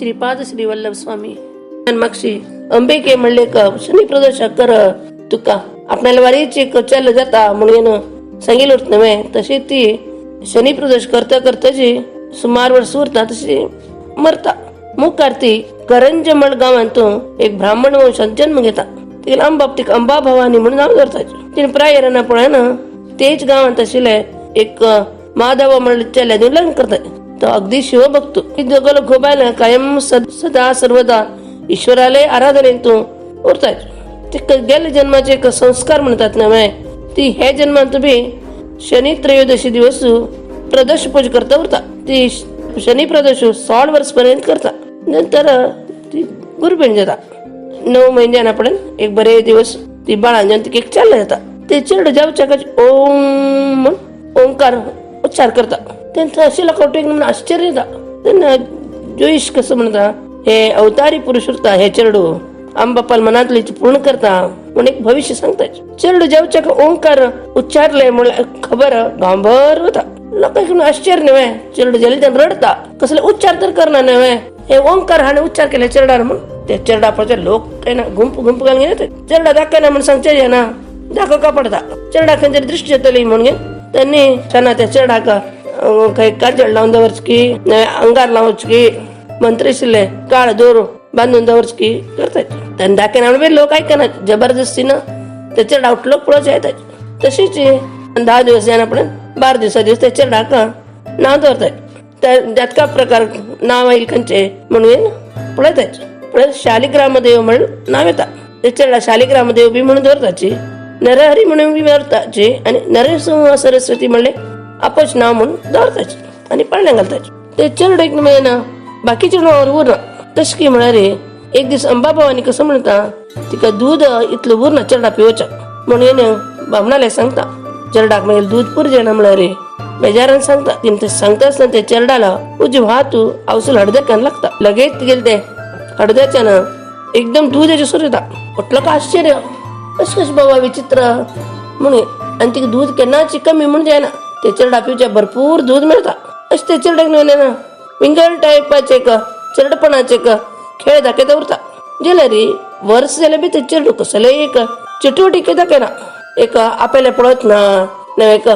श्रीपाद श्री वल्लभ स्वामी. मागशी अंबिके म्हणले का शनी प्रदोष कर, तुका आपल्याला वारीची चल जाता म्हणून सांगितलं होत नव्हे. तशी ती शनी प्रदोष करता करता जी सुमार वर्ष उरता, तशी मरता. मुखार ती करंजमळ गावांत एक ब्राह्मण वंशात जन्म घेता. तिला अंबाप तिका अंबा भवानी म्हणून नाव धरतात. तिने प्रायराना पळयना तेच गावांत आशिल्ले एक माधव म्हणले चल्या लग्न करतात. तो अगदी शिवभक्त. ही दोघं घोबायला कायम सदा सर्वदा ईश्वराले आराधनेत तो उरतात. ते गेल्या जन्माचे एक संस्कार म्हणतात नव्हे, ती ह्या जन्मात बी शनी त्रयोदशी दिवस प्रदोष पूज करता उरता. ती शनी प्रदोष 16 वर्ष पर्यंत करता. नंतर ती गुरुबीण जाता. 9 महिन्यान आपण एक बरे दिवस ती बाळान तिका एक चाललं जाता. ते चेडू जावच्या ओम म्हण ओंकार उच्चार करता. त्यांचं असे लोक म्हणून आश्चर्य येता. त्यांना जोईश कसं म्हणता, हे अवतारी पुरुष उरता, हे चेरडू आंबापाल मनातली पूर्ण करता म्हणून एक भविष्य सांगतात. चेरडू जावच्या ओंकार उच्चारले म्हणून खबर गांभर होता. लोक आश्चर्य नव्हे, चेरडू जाले त्यांना रडता, कसले उच्चार तर करणार नव्हे, हे ओंकार हाणे उच्चार केले चेरडार म्हणून. ते चेरडा लोक काय ना गुंप गुंप घालून घेतात. चेरडा दाखय ना म्हणून सांगचे ना, दाखव का पडता. चेरडा खंयतरी दृष्टी येतली म्हणून त्यांनी त्यांना त्या चेरडाक काही काजळ लावून दवरच की अंगार लावच की मंत्रिशिल्ले काळ दोर बांधून दवरच की करतात. त्यांनी दाखय ना, लोक ऐकना, जबरदस्तीनं ते चेरडा उठलो पळोवचे येतात. तशीच 10 दिवस जाण आपण 12 दिवसा दिवस त्या चेरडाक नाव दवरतात. त्यात का प्रकार नाव येईल खंयचे म्हणून पळयतात. पळय शालिग्रामदेव म्हणून नाव येता. ते चेरडा शालिग्रामदेव बी म्हणून दवरताची, नरहरी म्हणून बी दवरताची आणि नरसिंह सरस्वती म्हणले आपच नाव म्हणून दवरताची आणि पाळण्या घालताची. ते चेरडू एक ना बाकीचे नावावर उरना. तशी की म्हणाले, एक दीस अंबाभवानी कसं म्हणता, तिका दूध इतलं उरना चेरडा पिवच्या म्हणून बामणाला सांगता, चेरडाक मागीर दूध पुर जेना म्हळ्यार रे बेजारान सांगता. तिने ते सांगता आसतना ते चेरडाला उजव हात आवसूल हडद्याकान लागता. लगेच गेले ते हडद्याच्यानं एकदम दूध सुरू येता. म्हटलं का आश्चर्य, कस कस बाबा विचित्र म्हणून. आणि तिका दूध केन्नाच कमी म्हणून जायना. ते चेरडा पिवच्या भरपूर दूध मिळता. अशें ते चेरडाक न्हय ना विंगड टायपाचे एक चेरडपणाचे एक खेळ दाखयता उरता. जाल्यार वर्स जाल्यार बी ते चेडू कसले एक चटुवटिके दाखयना. एक आपल्याला पळत ना नव्हे, एक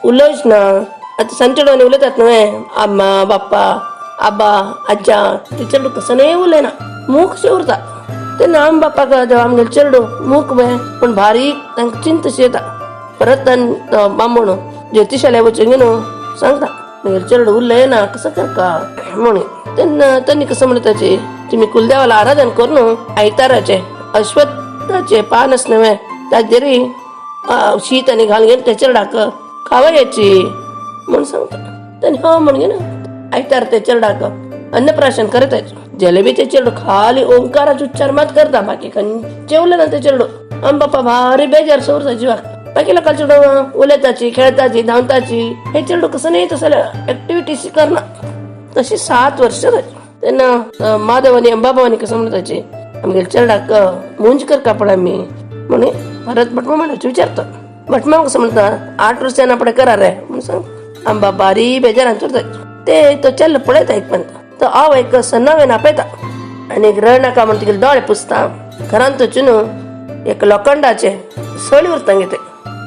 उलयच ना. आता सांजचेडवानी उलयतात न्हय, आम्मा बाप्पा आबा आज्जा, ते चेडू कसं नाही उलयना, मूक शे उरता. तेन्ना आम बाप्पाक आमगेले चेडू मूक बे पण बारीक तांकां चिंत येता. परत बामण ज्योतिशाल्या वचून न्हू सांगता, मागीर चेडू उलयना कसं करका म्हणून. तेन्ना त्यांनी कसं म्हणताचे, तुम्ही कुलदेवाला आराधन करून आयताराचे अश्वत्थाचे पान अस नव्हे ताजेरी शीत आणि घालून घेऊन त्या चेरडाक खावयाची म्हणून सांगता. त्यांनी हो म्हणून ना आयतार त्या चेरडाक अन्नप्राशन करत. जलेबी ते चेडू खाली ओंकाराचे उच्चार मात करता, बाकी जेवलं ना ते चेडू. आम बाप्पा भारी बेजार सोरता जिवाक. बाकी लोकांचे चेडू उलयताची, खेळताची, धांवताची, हे चेडू कसं नाही तसं ऍक्टिव्हिटीज करणार. तशी 7 वर्ष जाली. तेन्ना माधव आनी अंबाभवानी कसं म्हणताचे, आमगेले चेरडाक मुंज कर कापड आमी म्हणून परत भटमामाला विचारतो. भटमाम कसं म्हणता, 8 वर्षांना आपण करा रे म्हणून सांग. आंबा बारी बेजारान चोरता. ते तो चल पळयता एक पण तो आव एक सन्नावेन आपयता आनी एक रड नाका म्हणून तिगे दोळे पुसता. घरांत वचून एक लोखंडाचे सळी उरता ते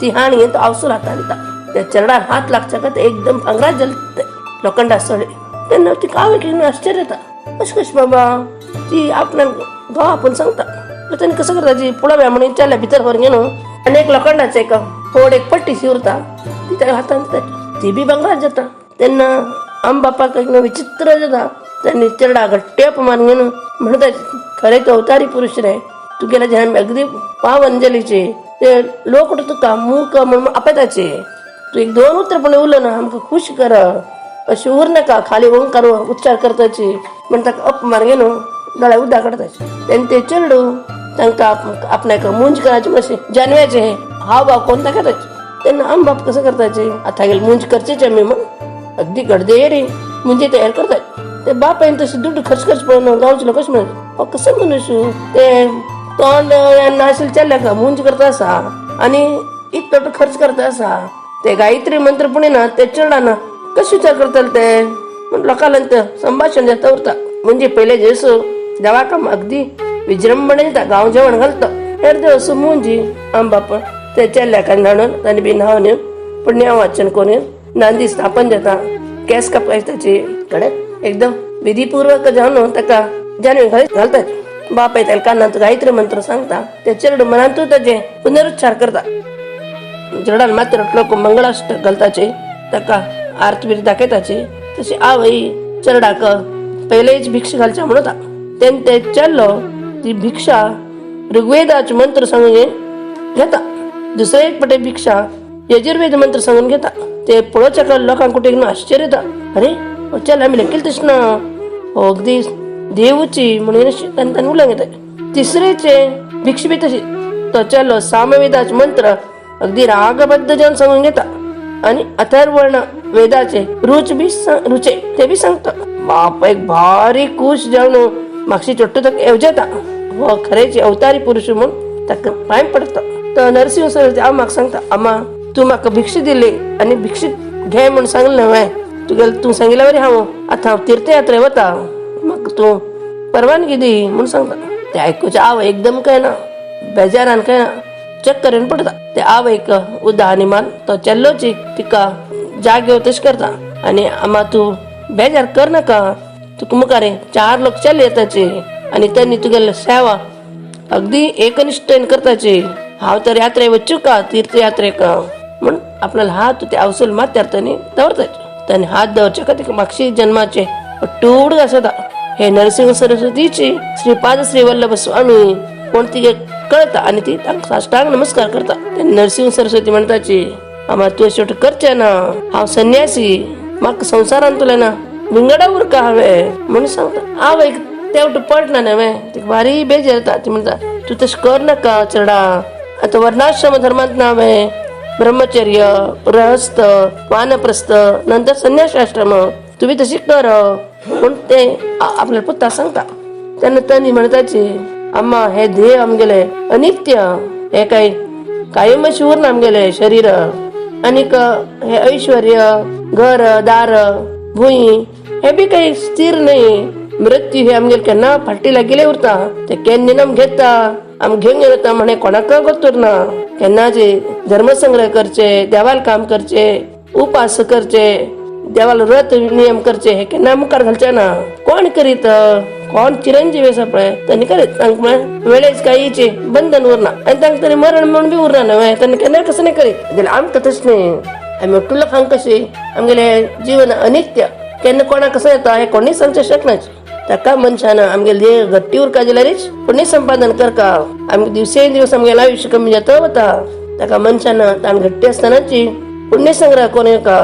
ती हाण घेवन तो आवसूल हातान दिता. त्या चेरडार हात लागच्या का ते एकदम भांगरात जाले ते लोखंडा सळी. तेन्ना ती काव एक आश्चर्य येता, कशें कशें बाबा ती आपणाक घोव आपूण सांगता. तेन्ना कसं करता ती पळोवया म्हणून विचारल्या भितर व्हर न्हू आनी एक लोखंडाचे एक फोड एक पट्टी शी उरता, ती त्या हातान दिता, ती बी भांगरात जाता. तेन्ना आम बापाक एक विचित्र जाता. त्यांनी चेरडा घट्टे अपमान घेवन म्हणता, खरे तो अवतारी पुरुष रे, तुगेल्या जन्म अगदी पावंजलीचे ते लोक तुका मूक म्हणून आपयताचे, तू एक दोन उतर पण उरलं ना आमकां खुश कर, अशी उर नाका खाली ओंकार उच्चार करताची म्हणटा. अपमान घेवन दोळ्या उदक काडताचे. तेन्ना ते चेडू तांकां आपणाक मुंज करायचे मातशें जानव्याचे हाव भाव कोण दाखयताचे. तेन्ना आम बाप कसं करताचे, आता गेले मुंज करचेच आमी म्हण अगदी गडदेरी मुंजे तयार करतात. ते बापायन तशी दुड्ड खर्च खर्च पळोवन गांवचे लोक कशें म्हणत, हो कसं मनुष्य ते तोंड नाशिल चल्ल्या का मुंज करता आसा आनी इतलो खर्च करता आसा. ते गायत्री मंत्र पण ना ते चेरडाना कशें विचार करतले ते म्हण लोकांना ते संभाषण जाता उरता. म्हणजे पयले जेसू देवा काम अगदी विजृंभणे जाता, गांव जेवण घालता. हेर देवस मुंजी आम बाप ते चेल्ल्याक न्हाणून तांणी बी न्हावन येवन पुण्य वाचन करून नांदी स्थापन जाता, केंस कापाय ताची कडे एकदम विधीपूर्वक जावन ताका जानवी घालतात. बापाय त्याला कानात गायत्री मंत्र सांगता, ते चेरडू मनांतू ताजे पुनरुच्चार करता. चेरडान मात्र लोक मंगळाष्टक घालताचे, ताका आरती बिरती दाखयताची. तशी आवय चेरडाक पयलेच भिक्षा घालच्या म्हणता. तेन ते चेल्लो ती भिक्षा ऋग्वेदाचे मंत्र सांगून घेता, दुसरे एक पटे भिक्षा यजुर्वेद मंत्र सांगून घेता. ते पळोवच्या लोकांक कुठे आश्चर्य येता, अरे हो चल आमी लेखील तशें ना, हो अगदी देवची म्हणून तांणी तांणी उलोवंक येता. तिसरेचे भिक्षा बी तशी, तो चलो सामवेदाचे मंत्र अगदी रागबद्ध जावन सांगून घेता आणि अथर्वण वेदाचे रुच बी रुचे ते बी सांगता. बाप एक भारी खुश जावन मागशी चोट्टू ताका येवजेता, हो खरेच अवतारी पुरुष म्हणून ताका पांय पडटा. तर नरसिंह सरस्वती हांव म्हाका सांगता, अम्मा तूं म्हाका भिक्षा दिली आनी भिक्षा घे म्हूण सांगलें न्हय तुगेले, तूं सांगिल्ल्या वरी हांव आतां हांव तीर्थयात्रे वता, म्हाका तूं परवानगी दी म्हूण सांगता. ते आयकुचे आवय एकदम काय ना बेजारान काय ना चक्कर येवन पडटा. ते आवयक उदा आनी मान तो चेल्लोची तिका जाग्यो तशें करता आनी आमा तूं बेजार कर नाका, तुका मुखार चार लोक चल येताचे आनी त्यांनी तुगेले सेवा अगदी एकनिष्ठेन करताची. हांव तर यात्रे वचू का तीर्थयात्रेक म्हण आपल्याला हात ते अवसल माथ्यार त्यांनी दवरताचे. त्यांनी हात दवरचे का तिका मागशी जन्माचे टूड घासता. हे नरसिंह सरस्वतीची श्रीपाद श्री वल्लभ स्वामी कोण तिगे कळता आणि ती तांकां साष्टांग नमस्कार करता. ते नरसिंह सरस्वती म्हणताची, आमा तूं शेवट करचें ना, हांव संन्यासी, म्हाका संवसारांत तुलें ना विंगडा उरका हांवें म्हणून सांगता. आवयक तेवट पडना न्हय, तिका भारी बेजार येता. ती म्हणटा तूं तशें कर नाका चेडा, आतां वर्णाश्रम धर्मांत ना हांवें ब्रह्मचर्य, गृहस्थ, वानप्रस्थ, नंतर संन्यासाश्रम, तुम्ही तशी कर म्हूण ते आपल्या पुता सांगता. तेन्ना तनी म्हणताची, अम्मा हे ध्येय आमगेले अनित्य, हे काय कायमशी उरना आमगेले शरीर, आनीक हे ऐश्वर्य घर दार भूंय हे बी काही स्थिर नाही. मृत्यू हे आमगेले केन्ना फाटी लागिल्ले उरता, ते केन्ना आम घेता आम घेवन वता म्हणे कोणाक गोत्तूर ना. केन्नाचे धर्मसंग्रह करचे, देवाल काम करचे, उपास करचे, देवाल व्रत नियम करचे, हे केन्ना मुखार घालचे ना. कोण करीत, कोण चिरंजीवी आसा पळय तांणी करीत, तांकां म्हळ्यार वेळेच कांयचे बंधन उरना आनी तांकां तरी मरण म्हूण बी उरना न्हय, तांणी केन्ना कसं नाही करीत. जाल्यार आमकां तशें न्ही, आमी ఒట్టు लोकांक कशी आमगेले जीवन अनित्य, केन्ना कोणाक कसं येता हे कोणीच सांगचें शकनाच. ताका मनशान आमगेले देह घट्टी उरका जाल्यारीच पुण्य संपादन करका. आमगे दिवसेन दिवस आमगेलें आयुश्य कमी जाता वता, ताका मनशान ताण घट्टी आसतनाची पुण्य संग्रह करूं येका.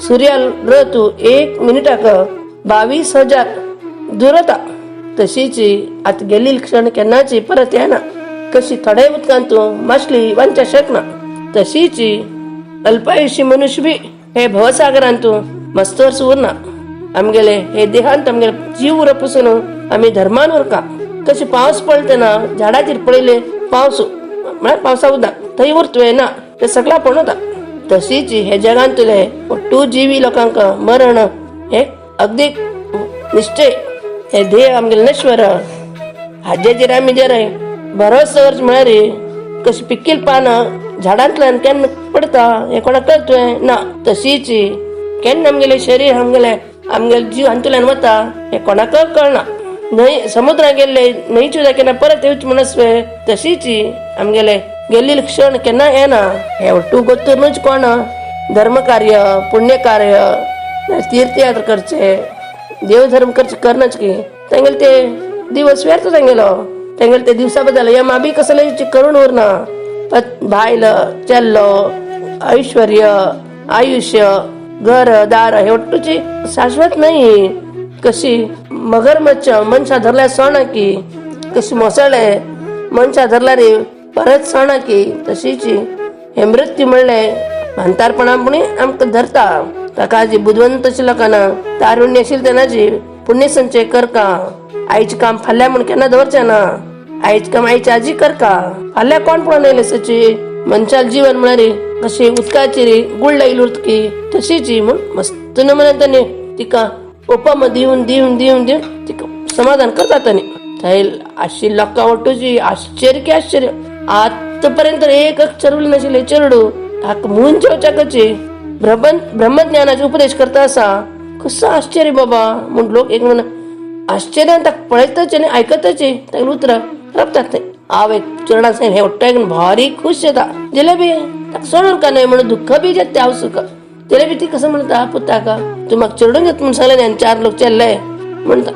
सूर्या ऋतू एक मिनिटाक 22,000 दूर वता, तशीच आतां गेल्ली क्षण केन्नाची परत येना. कशी थोड्या उदकांत तूं मासली वांच्या शकना, तशीच अल्पायुषी मनुष्य बी हे भवसागरांत मस्त वर्स उरना. आमगेले हे देहांत आमगेले जीव उरप पसून आमी धर्मान उरका. कशी पावस पडटा ना झाडाचेर पळयले पावस म्हळ्यार पावसा उदक थंय उरतोय ना, ते सगळा पण वता. तशीच हे जगांतले ಒಟ್ಟು जीवी लोकांक मरण हे अगदी निश्चय. हे ध्येय आमगेले नश्वर, हाजेचेर आमी जर भरोसो दवरचें म्हळ्यार कशी पिकील पानां झाडांतल्यान केन्ना पडता हे कोणाक कळतोय ना, तशीच केन्ना आमगेले शरीर आमगेले आमगेले जीव हातूंतल्यान वता हे कोणाक कळना. न्हंय समुद्रात गेल्ले न्हंयची उदक केन्ना परत येवचे म्हणसवे, तशीच आमगेले गेल्ली क्षण केन्ना येना. हे ಒಟ್ಟು ಗೊತ್ತಿರ್ನूच कोण धर्मकार्य पुण्यकार्य तीर्थयात्रा करचे, देवधर्म करचे करनाच की तेंगेले ते दिवस व्यर्थ तेंगेलो. तेंगेले ते दिवसा बदल यमा बी कसले करून उरना. बायल चेल्लो ऐश्वर्य आयुष्य घर दार हे ಒಟ್ಟುची शाश्वत नाही. कशी मगरमच्छ मनशा धरल्यार सण की, कशी मोसळे मनशा धरल्यार परत सण की, तशीच हे मृत्यू म्हणले म्हातारपणा पुणी आमकां धरता. ताका जी बुदवंत अशी लोकांना तारुण्य आशिल्लें तेन्नाची पुण्य संचय करका. आयचें काम फाल्यां म्हूण केन्ना दवरचें ना, आयचें काम आयचे आजी करका, फाल्यां कोण पळोवन येयले सची. मनशाल जीवन म्हळ्यार कशी उदकाची गुळ्ळ येयली उरता की तशीच म्हूण मस्त नमुन्यान ताणें तिका उपमा दिवन दिवन दिवन दिवन तिका समाधान करतात त्यांनी. थंय अशी लोकां वटूची आश्चर्य की आश्चर्य. आतापर्यंत एक अक्षर उरलें नाशिल्लें चेडू हाका मून जेवच्याकची ब्रह्मज्ञानाचे उपदेश करता आसा. कसो आश्चर्य बाबा म्हूण लोक एक म्हण आश्चर्यान ताका पळयतच आनी आयकतच तागेलीं उतरां रपतात थंय. हांव एक चेरडाक सांगलें हें उठ्ठा भारी खूश जाता. जलेबी ताका सोडून का न्हय म्हणून दुख्ख बी जाता हांव सुख. जलेबी ती कसं म्हणटा पुताका तूं म्हाका चेडून घेत म्हूण सांगलें आनी 4 लोक चल्ले म्हणटा.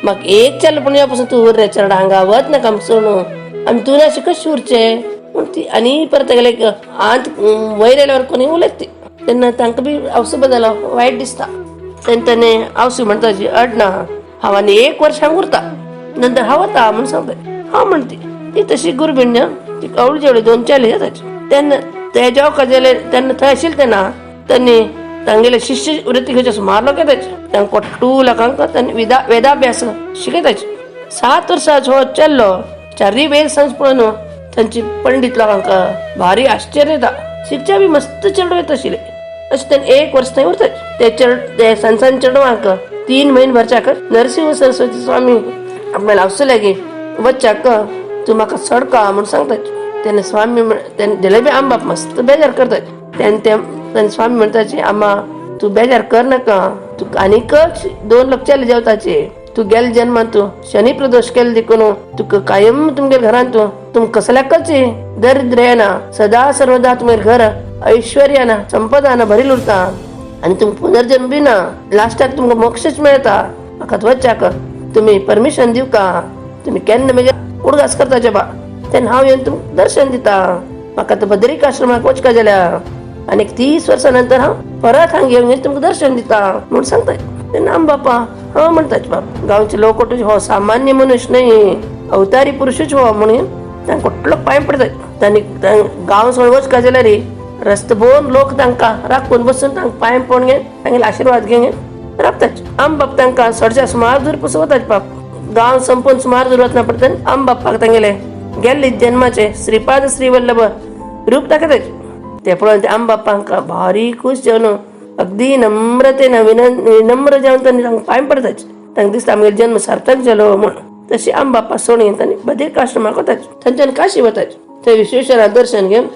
म्हाका एक चेडो पण पासून तूं उर रे चेडा हांगा वच नाका आमकां सोडून, आनी तूं अशें कशें उरचें म्हूण ती. आनी परत तागेले आंत वयर आयल्यावर कोणी उलयत ती तेन्ना तांकां बी आवसो बदल वायट दिसता. तेन्ना ताणें आवसू म्हणटा जी अड ना हांव आनी 1 वर्ष हांगा उरता नंतर हांव वता म्हूण सांगता. हांव म्हणटी ती तशी गुरबीण ती अवळी जेवळी 2 चेले जाताची. तेन्ना ते जेवका जेले तेन्ना थंय आशिल्ले तेन्ना त्यांनी तांगेले शिष्य वृत्ती घेवचे सुमार लोक येताचे. तांकां कोट्टू लोकांक त्यांनी वेदाभ्यास शिकयताचे. 7 वर्सां हो चल्लो 4 वेद सांज पळोवन तांची पंडित लोकांक भारी आश्चर्य येता. शिक्षा बी मस्त चेडूं येता आशिल्ले. अशें तेन्ना 1 वर्स थंय उरता. ते चेड ते सान सान चेडवांक 3 म्हयने भरच्याक नरसिंह सरस्वती स्वामी आपल्याला आवसू लागी वच्चाक तूं म्हाका सोडका म्हूण सांगता. तेन्ना स्वामी तेन्ना जलेबी आमबाप मस्त बेजार करतात. तेन्ना ते तेन्ना स्वामी म्हणटाची आम्मा तूं बेजार कर नाका, तूं आनीक 2 लोक चेले जेवताचे, तूं गेले जन्मान तूं शनी प्रदोष केले देखून तुका कायम तुमगेले घरान तूं तुमकां कसल्याकच दरिद्र येना, सदा सर्वदा तुमगेले घर ऐश्वर्यान संपदान भरील उरता आनी तुमकां पुनर्जन्म बी ना, लास्टाक तुमकां मोक्षच मेळटा. म्हाका वच्चाक तुमी परमिशन दिवका, तुमी केन्ना म्हजे उडगास करताचे बा तेन्ना हांव येवन तुमकां दर्शन दिता. म्हाका आतां बदरीक आश्रमाक वचका जाल्या आनी 30 वर्सां नंतर हांव परत हांगा येवन तुमकां दर्शन दिता म्हूण सांगता. तेन्ना आम बापा हां म्हणटाच बाप. गांवचे लोक हो सामान्य मनुष्य न्हय, अवतारी पुरुशूच हो म्हणून तांकां कुठलो पांय पडतात. तांणी गांव सोडून वचका जाल्यार रस्तो भोवन लोक तांकां राखून बसून तांकां पांय पडून घेवन तांगेले आशिर्वाद घेवन राबतात. आम बाप तांकां सडच्या सुमार दूर पसून वतात बाप. गांव संपून सुमार दूर वतना पडटा आम बापाक तांगेले गेल्ले जन्माचे श्रीपाद श्रीवल्लभ रूप दाखयतात. ते पळोवन ते आम बापांक भारी खूश जावन अगदी नम्रतेन विनम्र जावन तांणी तांकां पांय पडतात. तांकां दिसता आमगेलो जन्म सार्थक जालो म्हूण. तशी आम बापा सोडून तांणी बदरीक आश्रमाक वतात. थंयच्यान काशी वतात. थंय विश्वेश्वरा दर्शन घेवन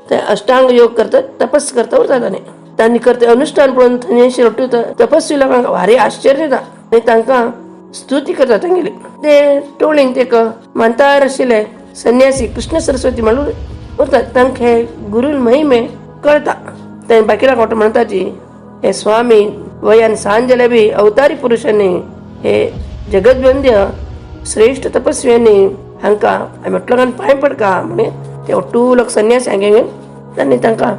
थंय अष्टांग योग करतात, तपस करता उरतात. आनी तांणी करते अनुष्ठान पळोवन थंय शिरटू तपस्वी लोकांक भारी आश्चर्य येता आनी तांकां स्तुती करतात तांगेली. ते टोळीन ते मानतार आशिल्ले संन्यासी कृष्ण सरस्वती म्हणून उरतात. तांकां हे गुरू महिमे कळता. ते बाकीला कोट म्हणटाची हे स्वामी वयान सांज जाल्यार बी अवतारी पुरुषांनी हे जगद्वंद्य श्रेष्ठ तपस्व्यांनी हांकां म्हटलो पांय पडका म्हणे ते ಒಟ್ಟು लोक संन्यासी हांगे घेवन तांणी तांकां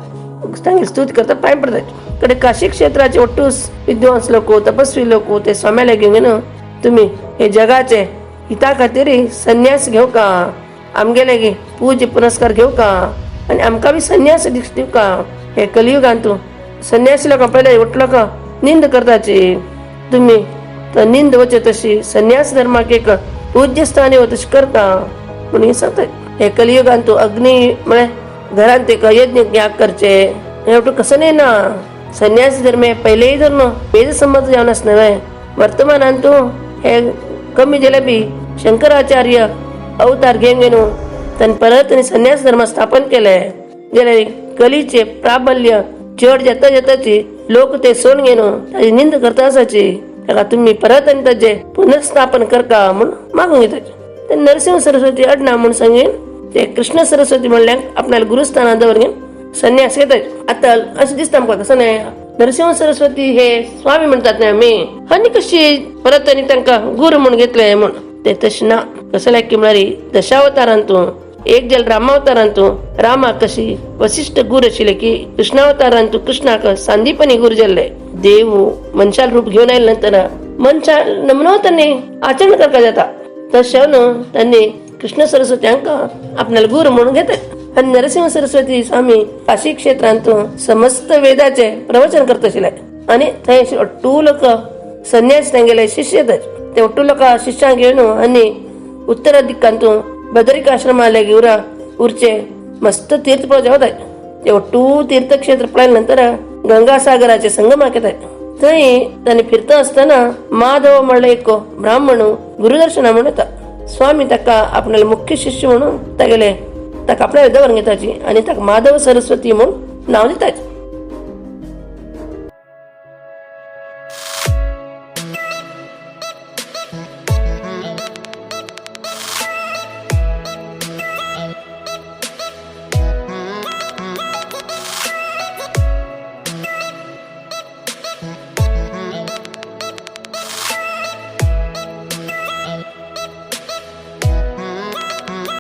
तांगे स्तुती करतात, पांय पडतात. कडे काशी क्षेत्राचे ಒಟ್ಟು विद्वांस लोक तपस्वी लोक ते स्वाम्याला घेवन तुम्ही हे जगाचे हिता खातीर संन्यास घेव का, आमगेले गे पूज्य पुरस्कार घेव का आनी आमकां बी संन्यास दिवका का. हे कलियुगान तूं संन्यासी लोकां पयले उठलो का निंद करताची, तुम्ही तर निंद वचे तशी संन्यास धर्माक एक पूज्य स्थानी हो तशी करता म्हणून हे सांगतात. हे कलियुगान तूं अग्नी म्हळ्यार घरांत एक यज्ञ याग करचे हे कसं नाही ना. संन्यास धर्म हे पहिलेही धर्म वेद संमत जावन आसना न्हय. वर्तमानान तूं हे कमी जाल्यार बी शंकराचार्य अवतार घेवन घेवन तांणी परत आनी संन्यास धर्म स्थापन केले. जाल्यार कलीचे प्राबल्य चड जाता जाताची लोक ते सोडून घेवन ताजी निंद करता आसाची, ताका तुमी परत आनी ताजे पुनर्स्थापन करका म्हूण मागूंक येताचे. ते नरसिंह सरस्वती अडना म्हूण सांगीन ते कृष्ण सरस्वती म्हणल्यार आपणाल्या गुरुस्थानात दवर घेवन संन्यास घेतात. आता अशें दिसता आमकां कसं न्हय नरसिंह सरस्वती हे स्वामी म्हणतात न्हय आमी, आनी कशी परत आनी तांकां गुरू म्हूण घेतले म्हूण ते तशें ना. कसं की म्हळ्यार दशावतारांतू एक जल रामावतारांतू रामाक कशी वसिष्ठ गुरू आशिल्ले की कृष्णावतारांतू कृष्णाक सांदीपनी गुरू जाल्ले. देव मनशाल रूप घेवन आयले नंतर मनशा नमनो त्यांनी आचरण करका जाता. तशें न्हू त्यांनी कृष्ण सरस्वती हांकां आपणाले गुरू म्हणून घेतात. आनी नरसिंह सरस्वती स्वामी काशी क्षेत्रांत समस्त वेदाचे प्रवचन करत आशिल्ले आनी थंय ಒಟ್ಟು लोक संन्यास तांगेले शिष्य येतात. ते ಒಟ್ಟು लोक शिष्यांक घेवन आनी उत्तर दिक्कांतू बदरिकाश्रमा लागीं उरा उरचे मस्त तीर्थ पळोवचे वतात. ते ಒಟ್ಟು तीर्थक्षेत्र पळयल्या नंतर गंगासागराचे संगमाक येतात. थंय तांणी फिरता आसतना माधव म्हणले एक ब्राह्मण गुरुदर्शना म्हणून येता. स्वामी ताका आपणाले मुख्य शिष्य म्हणून तागेले ताका आपल्या दवर घेताची आनी ताका माधव सरस्वती म्हणून नांव दिताची.